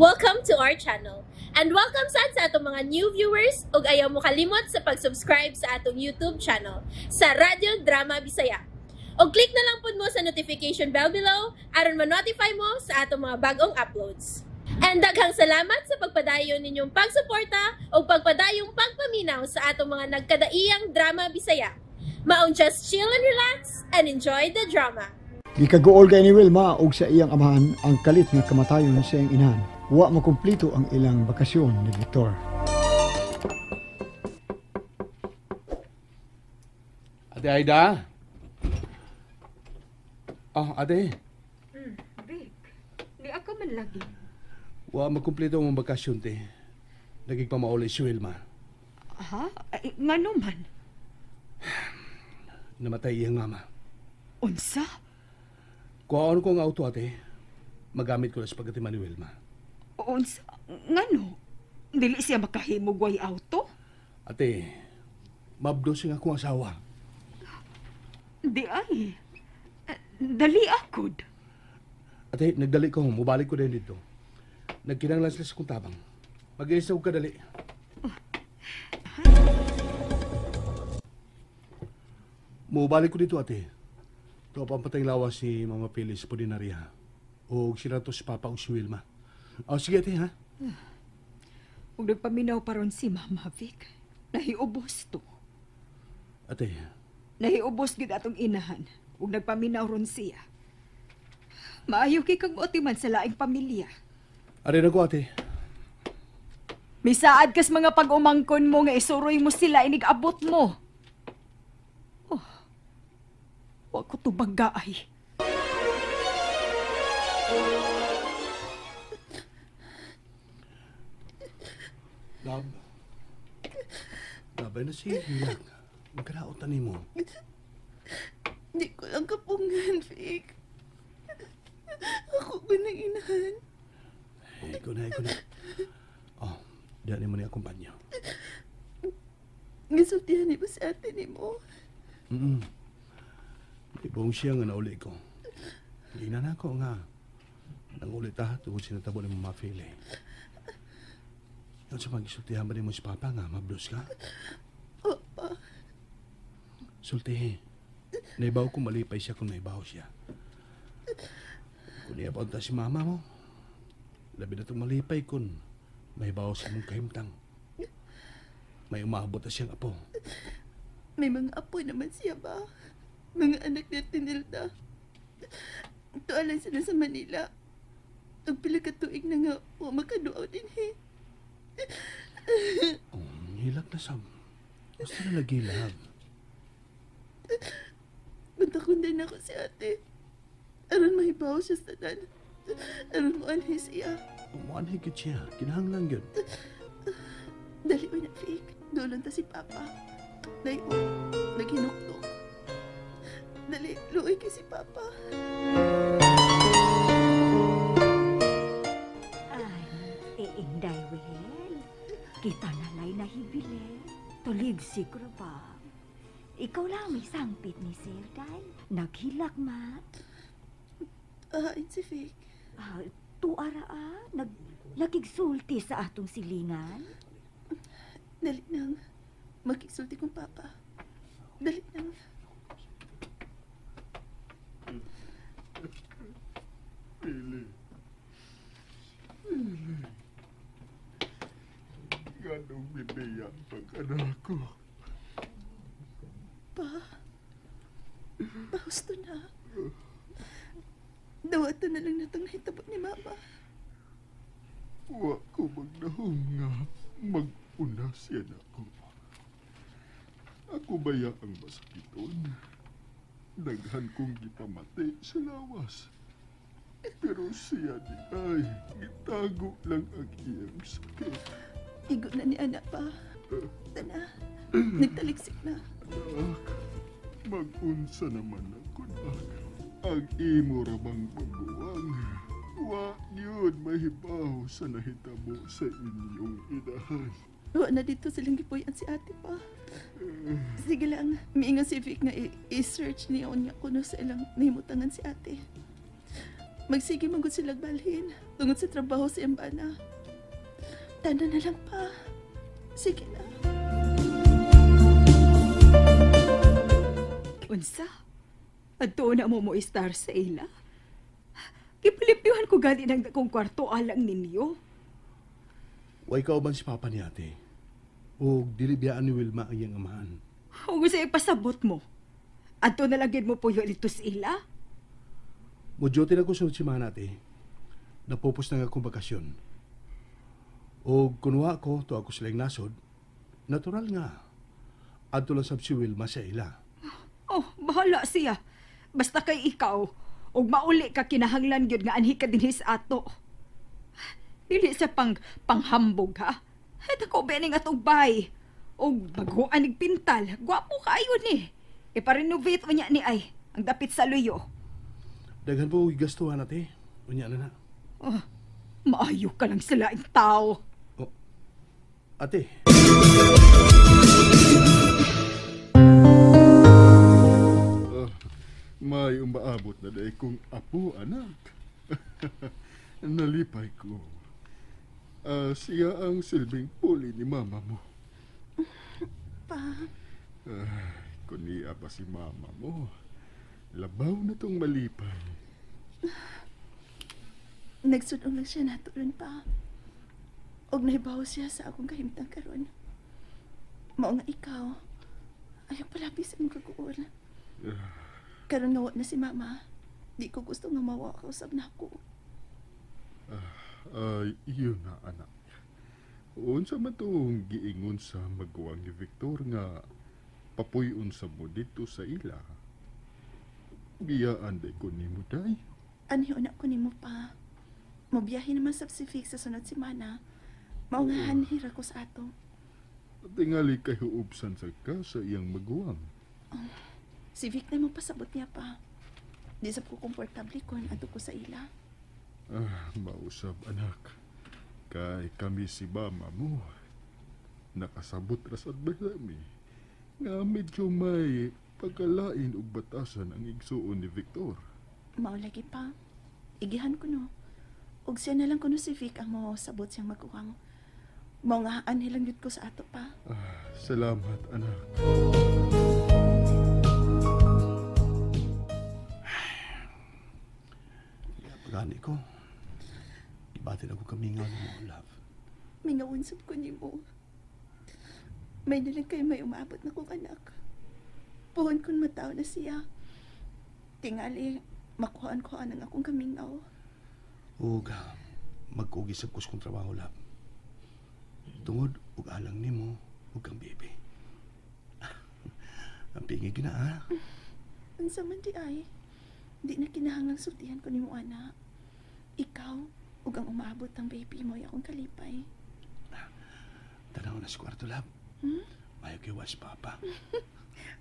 Welcome to our channel. And welcome sad sa atong mga new viewers ug ayaw mo kalimot sa pag-subscribe sa atong YouTube channel sa Radyo Drama Bisaya. Og click na lang pud mo sa notification bell below aron ma-notify mo sa atong mga bagong uploads. And daghang salamat sa pagpadayon ninyong pagsuporta ug pagpadayong pagpaminaw sa atong mga nagkadaiyang drama Bisaya. Maong just chill and relax and enjoy the drama. Gikaguol kay ni Wilma og sa iyang amahan ang kalit nga kamatayon sa iyang inahan. Wa makumplito ang ilang bakasyon ni Victor. Ate Aida? Oh, ate. Vic, di ako man lagi. Wa makumplito ang bakasyon, te. Nagigpamauli si Wilma. Ha? Ay, ngano man? Namatay iyang mama. Unsa? Kuhaan ko ang auto, ate. Magamit ko na sa pagkatiman ni Wilma. Unsa? Ngano? Dili siya makahimog way auto? Ate, mabdos nga akong asawa. Di ay. Dali akod. Ate, nagdali ko. Mubalik ko din dito. Nagkinanglan sila sa kong tabang. Mag-iisa ko kadali. Mubalik ko dito, ate. Ito pa ang patay lawas si Mama Phyllis Podinaria. O sila to si Papa o si Wilma. O sige, ate, ha? Ug nagpaminaw pa ron si Mama Vic. Nahiubos to. Ate. Nahiubos gid atong inahan. Ug nagpaminaw ron siya. Maayo kay kag moatiman sa laing pamilya. Ari na ko, ate. Misaad kas mga pag-umangkon mo nga isuroy mo sila inig-abot mo. Oh, wa ko tubag gaay. Love. Love, ay na siya. Hilak. Magkalaotan ni mo. Di ko lang kapungan, Vic. Ako ko nang inahan. Eh, ikaw na, ikaw na. Oh, diyan mo ni akumpanyo. Gisultihan ni ba si ate ni mo? Ibong siya nga nauli ko. Hindi na nako nga. Nangulit ta, tungkol sinatabo ni Mama Philly. Yan sa magisultihan ba ni mo si Papa nga, mablos ka? Papa. Sultihi. Naibaw ko malipay siya kung naibaw siya. Kung niyabaw ta si Mama mo, labi na itong malipay kung may baw sa mong kahimtang. May umabot na siyang apo. May mga apo naman siya ba? Mga anak ni Tinilda. Tualan sila sa Manila. Ang pila ka tuig na nga, wa makaduaw din he. Oh, hilak na sab. Basta na lagi, love. Buntakon din ako si ate. Aron mahibaw siya sa tanan. Aron mo anhi siya. Muanhi gid siya. Kinahanglan gyud. Dali ko na, Vic. Dulon ta si Papa. Dahil, naghinuktok. Dali, luoy kay si Papa. Ay, Inday, well. Kita na lay nahibili. Tulig siguro ba? Ikaw lang may sangpit ni Sir, day. Naghilak, ma. Ahain si Vic. Ah, tuara, ah. Nagigsulti sa atong silingan. Dali nang. Magigsulti kong Papa. Dali nang. Pili. Pili. Ganong bibiya pag-anak ko. Pa. Pahusto na. Dawatan na lang natong nahitabo ni Mama. Wa ko magnahom nga mag-una siya na ako. Ako baya ang masakiton. Daghan kong gipamati sa lawas. Pero siya di ay, gitago lang ang iyang sakit. Igo na ni anak pa. Tana, nagtaliksik na. Anak, mag-unsa naman ako, anak. Ang imo ra bang pagbuwang. Wa yun mahibaw sa nahitabo sa inyong inahan. Wa na dito silang gipuy-an si ate pa. Sige lang, miingon si Vic nga i-search niya unya kuno sa ilang nahimutangan si ate. Magsige man gud sila balhin tungod sa trabaho sa iyang bana. Tanda na lang pa. Sige na. Unsa? Adto na mo mo istar sa ila? Gipalipyuhan ko gani ng dakong kwarto alang ninyo. Way kauban si Papa ni ate. O dili biyaan ni Wilma ang iyang amahan. Ug sa ipasabot mo. Adto na lang gid mo puyo dito sa ila. Mo-duty na ko sunod simana ate. Napupos na nga akong bakasyon. O kunwa ko, to ako silang nasod, natural nga. Adto lang sab si Wilma sa ila. Oh, bahala siya. Basta kay ikaw, ug mauli ka kinahanglan gyud nga anhi ka dinhi sa ato. Dili sa panghambog ha. Dako ba ning atong bay? Og baguan nig pintal, gwapo kaayo ni. Ipa-renovate unya ni ay ang dapit sa luyo. Daghan po gastuhan ate. Unya na na. Oh, maayo ka lang sa laing tao. Oh, ate. May umaabot na dahil kong apo, anak. Nalipay ko. Siya ang silbing puli ni mama mo. Pa. Kuniya pa si mama mo. Labaw na tong malipay. Nagsunong lang siya naturon pa. Og nahibaw siya sa akong kahimtang karon. Mao nga ikaw, ayaw palabi sa imong kaguol. Karon nga wa na si mama. Di ko gusto nga mawa ka usab nako. Yun na, anak. Unsa man tong giingon sa maguwang ni Victor nga papuy-on sa mo dito sa ila. Biyaan day ko nimo day. Anhi una ko nimo pa. Mobiyahe naman sa Pacific sa sunod semana. Mao nga hanhira ko sa ato. Tingali kay huubsan sa ka sa iyang maguwang. Si Vic na mo pasabot niya pa. Di sab ko komportable kon adto ko sa ila. Mausab anak. Kay kami si mama mo. Nakasabot ra sad mi. Nga medyo may pagkalain og batasan ang igsuon ni Victor. Mao lagi pa. Igihan ko no. Og siya na lang kuno si Vic ang mosabot siyang maguwang. Mao nga anhi lang gyud ko sa ato pa. Salamat anak. Pagani ko. Ibatin ako kamingaw ni mo, love. Mingawon sab ko nimo. May nalang kayo may umaabot na kong anak. Puhon kun mataw na siya. Tingali, makuhaan ko ang akong kamingaw. Ug magkugisab ko sa kong trabaho, love. Tungod ug alang nimo ug kang baby. Ang pingig na, ha? Unsa man di ay, di na kinahanglang sultihan ko nimo, ana. Ikaw ug ang umaabot ang baby mo ay akong kalipay. Tanaw na sa kwarto, love. Mayo kay was papa.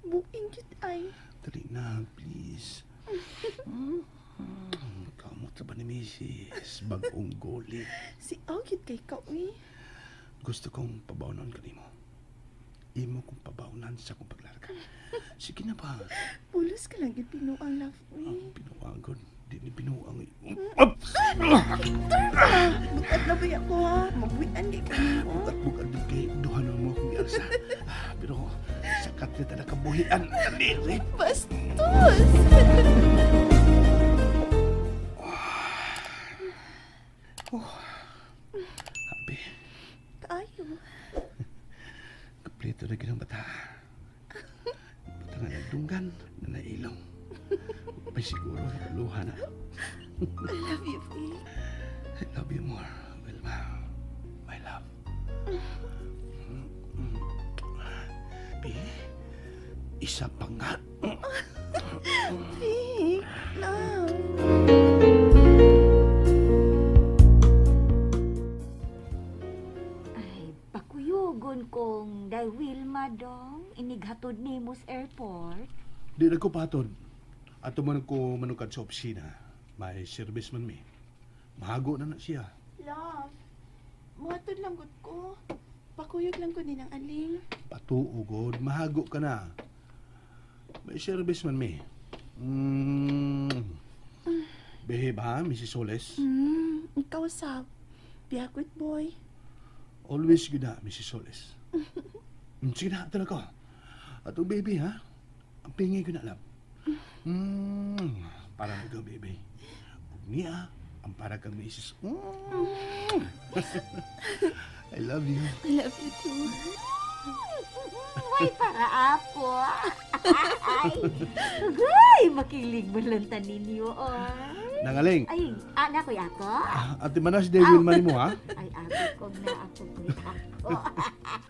Buing cute ay. Dali na, please. Kamot ba ni Mrs. Bagong goli. Si cute kay ka, uy. Gusto kong pabawnon ka nimo. Imo kong pabawnan sa kong paglarga. Sige na ba? Pulos ka lang yung pinuang, love, uy. Ang pinuang ko. Di ni pinuang. Victor ba? Bukat na ba ako, ha? Magwian kay ka nimo. Bukat-bukat din kay duha na mo akong gialsa. Pero sakat na talaga kabuhian. Dali. Bastos! Happy. Kaayo. Kompleto na ginang bata. Bata na nagdunggan, na nailong. May siguro luha na. I love you, Vic. I love you more, Wilma. My love. B, isa pa nga. Vic, love. Ay, pakuyugon kong day Wilma dong, inighatod nimo sa airport. Di na ko patod. Ato man ko manukad sa opisina. May service man mi. Mahago na na siya. Love, muhatod lang gud ko. Pakuyog lang ko ni ng aling. Patuugod, mahago ka na. May service man mi. Behave ha, Mrs. Soles. Ikaw sab. Be a good boy. Always good na, Mrs. Soles. Sige na, ito na ko. Atong baby, ha? Ang pingay ko na alam. Para na ikaw, baby. Ug niya, ang para kang misis. I love you. I love you too. Way para apo. Ay, Ugoy, makilig mo lang ta ninyo, oy. Nangaling. Ay, anak ko ako. Ah, ate manas, Devil man mo, ha? Ay, ako ko na ako ko ako.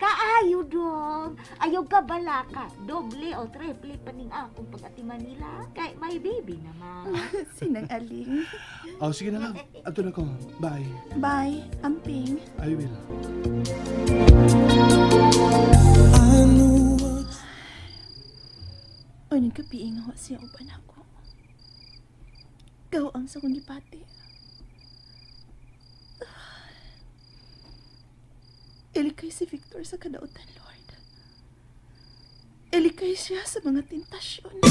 Kaayo dong. Ayaw ka balaka. Doble o triple pa ning akong pag-ati Manila. Kay may baby naman. Sinang aling. Oh, sige na lang. Ato na ko. Bye. Bye. Amping. I will. Oy, nagkapiing ako siya uban ako. Gaw ang sa kong gipati. Ilikay si Victor sa kadautan, Lord. Ilikay siya sa mga tentasyon.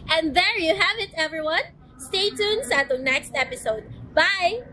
And there you have it, everyone. Stay tuned sa atong next episode. Bye!